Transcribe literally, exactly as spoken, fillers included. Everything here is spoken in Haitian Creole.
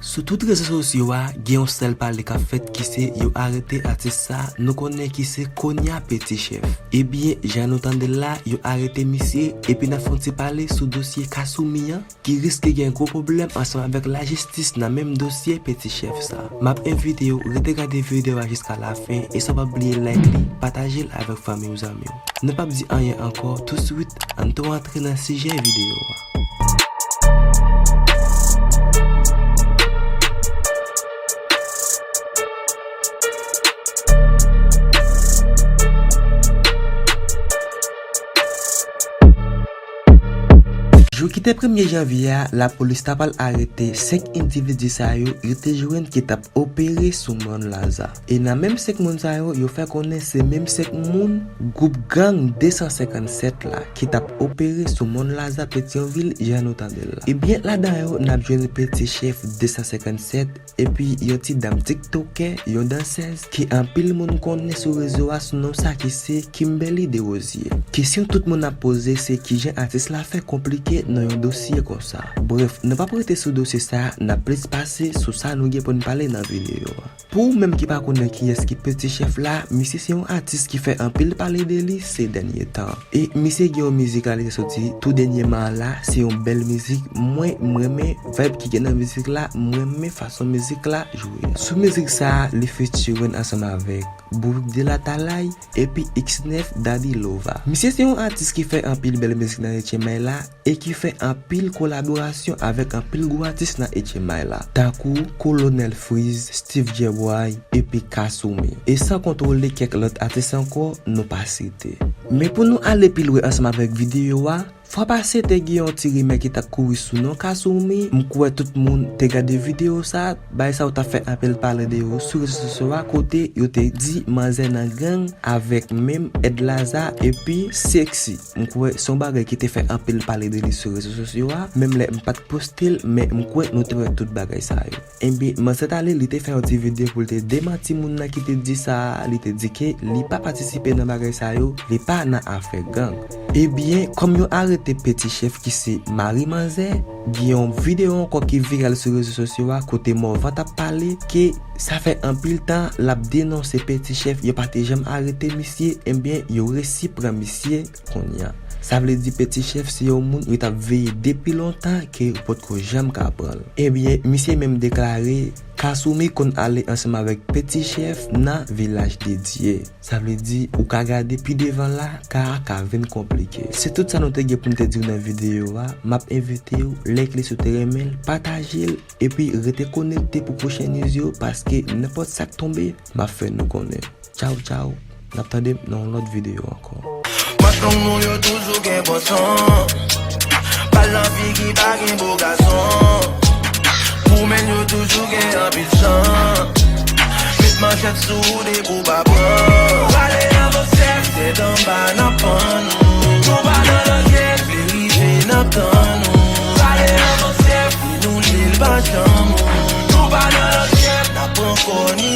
Sou tout rezo sosyo a, gen yon sèl pale k ap fèt ki se yo arete atis sa, nou konnen ki se Konya Petit Chef. Ebyen, jan nou tande l la, yo arete misye, epi n ap fè yon ti pale sou dosye Kasumi an, ki riske gen gwo pwoblèm ansanm avèk lajistis nan menm dosye Petit Chef sa. M ap envite w rete gade videyo a jiska lafen, e san w pa bliye like li, pataje l avèk fanmi w, zanmi w. Nou p ap di anyen ankò, touswit, ann tou antre nan sijè videyo a. Jou ki te premye janvye a, lapolis ta pral arete senk endividi sa yo, yo te jwenn ki t ap opere sou Mòn Laza. E nan menm senk moun sa yo, yo fè konnen se menm senk moun gwoup gang de san senkann sèt la ki t ap opere sou Mòn Laza Petyonvil, jan nou tande l la. Ebyen, ladan yo, n ap jwenn Petit Chef de san senkann sèt, epi yon ti dam tiktokè, yon dansèz, ke anpil moun konnen sou rezo a sou non sa ki se Kimberly Desrosiers. Kesyon tout moun ap poze se kijan atis la fè konplike nan yon dosye konsa. Brèf, nou p ap rete sou dosye sa, n ap plis pase sou sa nou gen pou n pale nan videyo a. Pou ou menm ki pa konnen kiyès ki Petit Chef la, misye se yon atis ki fè anpil pale de li se dènye tan. E misye gen yon mizik la li te soti tou dènyèman an la, se yon bèl mizik. Mwen, m renmen vibe ki gen nan mizik la, m renmen fason mizik la jwe. Sou mizik sa a, li featuring ansanm avèk Bourik de la Talaye epi X nèf Daddy Lova. Misye se yon atis ki fè anpil bèl mizik nan H M I la e ki fè anpil kolaborasyon avèk anpil gwo atis nan H M I la, tankou Kolonèl Freeze, Steve Gerboy epi Kasumi. E san kontwole kèk lòt atis ankò nou pa site. Men pou nou ale pi lwen ansanm avèk videyo a, fwa pase te gen yon ti rimè ki t ap kouri sou non Kasumi. M kwè tout moun te gade videyo sa, bagay sa yo t ap fè anpil pale de yo sou rezo sosyo a, kote yo te di manzè nan gang avèk menm Ed Laza epi Sexy. M kwè se yon bagay ki te fè anpil pale de li sou rezo sosyo a, menm lè m pa t poste l, men m kwè nou te wè tout bagay sa yo. Ebyen, manzè t ale, li te fè yon ti videyo pou l te demanti moun nan ki te di sa a, li te di ke li pa patisipe nan bagay sa yo, li pa nan afè gang. Ebyen, kòm yo arete Petit Chef ki se mari manzè, gen yon videyo ankò ki viral sou rezo sosyo a kote Morvan t ap pale ke sa fè anpil tan l ap denonse Petit Chef, yo pa te janm arete misye, ebyen, yo resi pran misye kounye a. Sa vle di Petit Chef se yon moun yo t ap veye depi lontan ke yo potko janm ka pran l. Ebyen, misye menm deklare Kasumi konn ale ansanm avèk Petit Chef nan Vilaj de Dye. Sa vle di, ou ka gade pi devan la, ka a ka vin konplike. Se tout sa nou te gen pou n te di w nan videyo a. M ap envite w like li si w te renmen l, pataje l, epi rete konekte pou pwochen news yo, paske nenpòt sa k tonbe, m ap fè nou konnen. Tchaw, tchaw. N ap tande m nan yon lòt videyo ankò. Mach long nou yo toujou gen bon son. Bal nan figi pa gen bo gason. Pou men yo toujou gen anpil chan. Met manchèt sou ou de pou pa pran. Pale nan vòs chèf, tèt anba n ap pann ou. Nou pa nan lòt gèt, vle rive n ap tann ou. Pale nan vòs chèf, nou di l pa janm ou. Nou pa nan lòt gèt, n ap pran kò ni